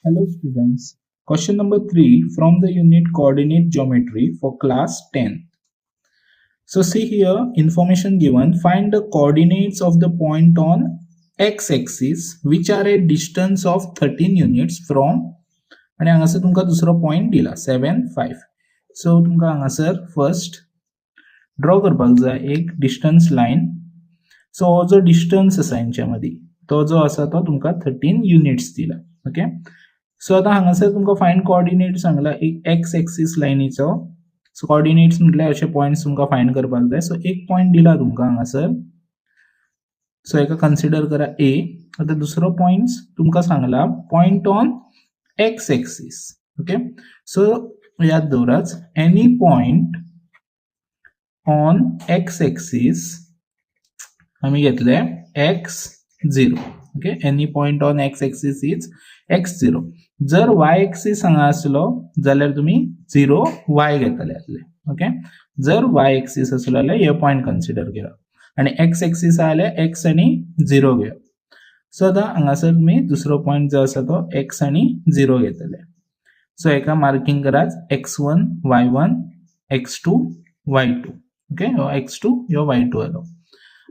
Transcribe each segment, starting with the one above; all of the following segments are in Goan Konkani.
Hello students, question number 3 from the unit coordinate geometry for class 10. So see here, information given, find the coordinates of the point on x-axis which are at distance of 13 units from, आणि हांगासर तुमकां दुसरो पॉइंट दिला 7 5. सो तुमकां हांगासर फर्स्ट ड्रॉ करपाक जाय एक डिस्टन्स लायन. सो हो जो डिस्टन्स आसा हेंच्या मदीं तो जो आसा तो तुमकां 13 युनिट्स दिला. ओके, सो आतां हांगासर तुमकां फायंड कोऑर्डिनेट सांगला एक एक्स एक्सीस लायनीचो. सो कोऑर्डिनेट्स म्हटल्यार अशे पॉयंट्स तुमकां फायंड करपाक जाय. सो एक पॉयंट दिला तुमकां हांगासर, सो हेका कन्सिडर करा ए. आतां दुसरो पॉयंट तुमकां सांगला point on x axis. Okay, so याद दवरात, any point on x axis आमी घेतले x zero. Okay, any point on x axis is x zero. जर वाय एक्सीस हांगा आसलो जाल्यार तुमी झिरो वाय घेतले आसले. ओके, जर वाय एक्सीस आसलो जाल्यार हे पॉयंट कन्सिडर केला आनी एक्स एक्सीस आहा जाल्यार एक्स आनी झिरो घेवप. सो आतां हांगासर तुमी दुसरो पॉयंट जो आसा तो एक्स आनी झिरो घेतले. सो हेका मार्किंग करात x one y one, x two y two. Okay, हो एक्स टू ह्यो वाय टू आलो.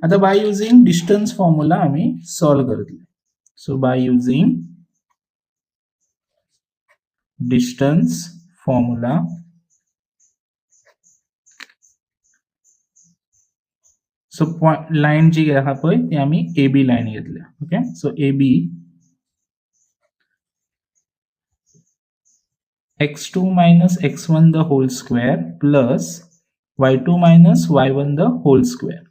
आतां बाय युजींग डिस्टन्स फॉर्मुला आमी सॉल्व करतले. So by using distance formula, so point line जी आहा पळय ती आमी ए बी लायन घेतल्या. Okay, so A B x two minus x one the whole square plus y two minus y one the whole square.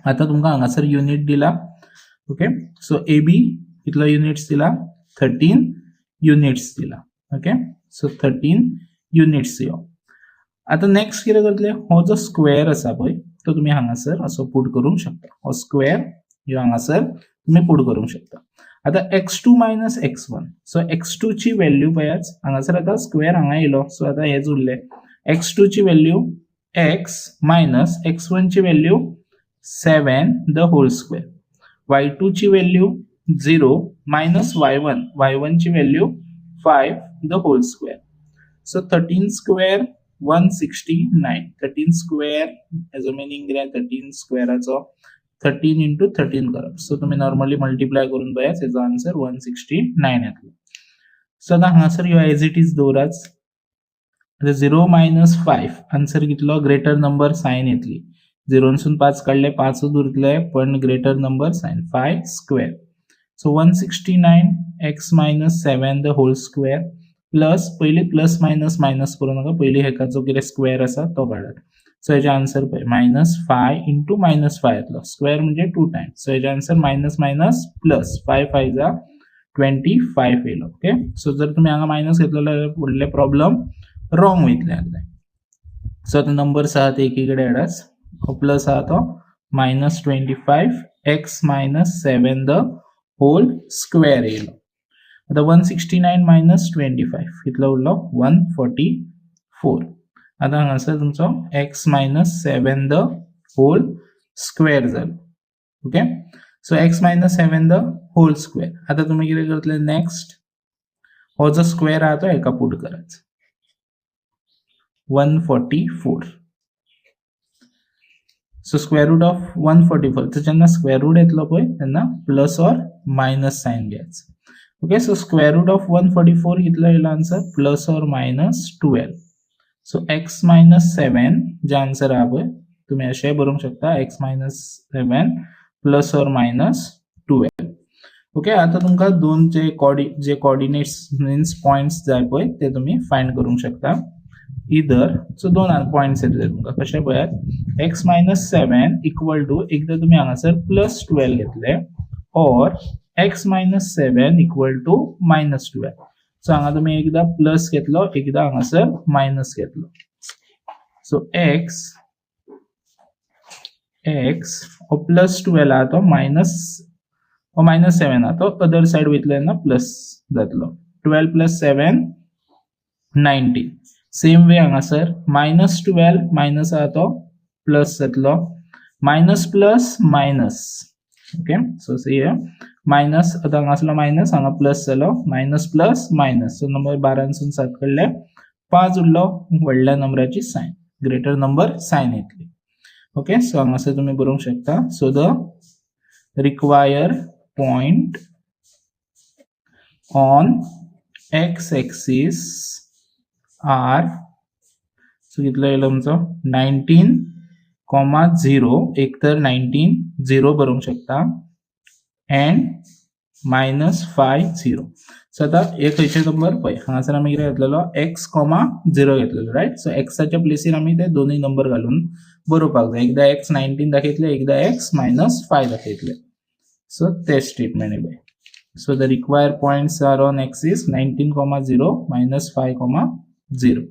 आतां तुमकां हांगासर युनिट दिला. ओके, सो ए बी कितलो युनिट्स दिला, 13 युनिट्स दिला. ओके, सो 13 युनिट्स यो. आतां नेक्स्ट कितें करतले, हो जो स्क्वेअर आसा पळय तो तुमी हांगासर असो पुट करूंक शकता. हो स्क्वेअर ह्यो हांगासर तुमी पुट करूंक शकता. आतां x two minus x one, so x two ची व्हॅल्यू पळयात हांगासर. आतां स्क्वेअर हांगा येयलो, सो आतां हेच उरलें. एक्स टू ची value x minus x one ची value 7 the whole square, y two ची value 0 minus y one, y one ची value 5 the whole square. So 13 square 169. 13 square हेजो मिनींग कितें, 13 स्क्वेअराचो 13 इंटू 13 करप. सो तुमी नॉर्मली मल्टिप्लाय करून पळयात, हेजो आन्सर 169 येतलो. सो आतां हांगासर ह्यो एज it is दवरात. आतां 0 मायनस 5 आन्सर कितलो, ग्रेटर नंबर सायन येतली. झिरोनसून 5 काडले 5च उरतले, पण greater number sign 5 square. So 169 x minus 7 the whole square plus, पयलीं प्लस मायनस मायनस करूं नाका, पयलीं हेकाचो कितें स्क्वेअर आसा तो काडात. सो हेजें आन्सर पळय मायनस 5 इंटू मायनस 5 येतलो, स्क्वेअर म्हणजे 2 टायम्स. सो हेजें आन्सर मायनस मायनस प्लस 5 5 जा 25 येयलो. ओके, सो जर तुमी हांगा मायनस घेतलो जाल्यार फुडले प्रॉब्लम रॉंग वयतले आसले. सो आतां नंबर्स आहा ते एकी कडेन हाडात. हो प्लस आहा तो minus 25 x minus 7 the whole square येयलो. आतां 169 मायनस 25 कितलो उरलो, 144. आतां हांगासर तुमचो x minus 7 the whole square जालो. Okay, so x minus 7 the whole square. आतां तुमी कितें करतले नेक्स्ट, हो जो स्क्वेअर आहा तो हेका पुट करात 144. So square root of 144, तर जेन्ना स्क्वेअर रूट येतलो पळय तेन्ना प्लस ऑर मायनस सायन घ्यायचं. Okay, so square root of 144 कितलो येयलो answer, plus or minus 12. So x minus 7 J answer आहा पळय तुमी अशेंय बरोवंक शकता, x minus 7 plus or minus 12. Okay, आतां तुमकां दोन जे कोऑर्डिनेट्स मिन्स पॉयंट्स जाय पळय ते तुमी फायंड करूंक शकता. इधर सो दोन पॉयंट्स येतले तुमकां, कशें पळयात, x minus 7 equal to एकदां तुमी हांगासर प्लस 12 घेतले or x minus 7 equal to minus 12. So हांगा तुमी एकदां प्लस घेतलो, एकदां हांगासर मायनस घेतलो. सो एक्स एक्स हो प्लस 12 आहा तो मायनस, हो मायनस 7 आहा तो अदर सायड वयतलो तेन्ना प्लस जातलो. 12 प्लस 7 19. सेम वे हांगासर मायनस 12 मायनस आहा तो प्लस जातलो, minus plus minus. Okay, so see, minus आतां हांगा आसलो मायनस, हांगा प्लस जालो. Minus plus minus, so number बारांसून सात काडले, पांच उरलो. व्हडल्या नंबराची सायन, ग्रेटर नंबर सायन येतली. ओके, सो हांगासर तुमी बरोवंक शकता, so the require point on x axis are, so कितलो येयलो तुमचो? Nineteen comma zero. एक तर नायन्टीन झिरो बरोवंक शकता and minus five zero. So आतां हे खंयचे नंबर पळय, हांगासर आमी कितें घेतलेलो? एक्स कॉमा झिरो घेतलेलो, रायट? सो एक्साच्या प्लेसीर आमी ते दोनूय नंबर घालून बरोवपाक जाय. एकदा एक्स नायन्टीन दाखयतले, एकदा एक्स मायनस फाय दाखयतले. सो ते स्टेटमेंट पळय. So the required points are on axis 19 comma 0, minus 5 comma 0.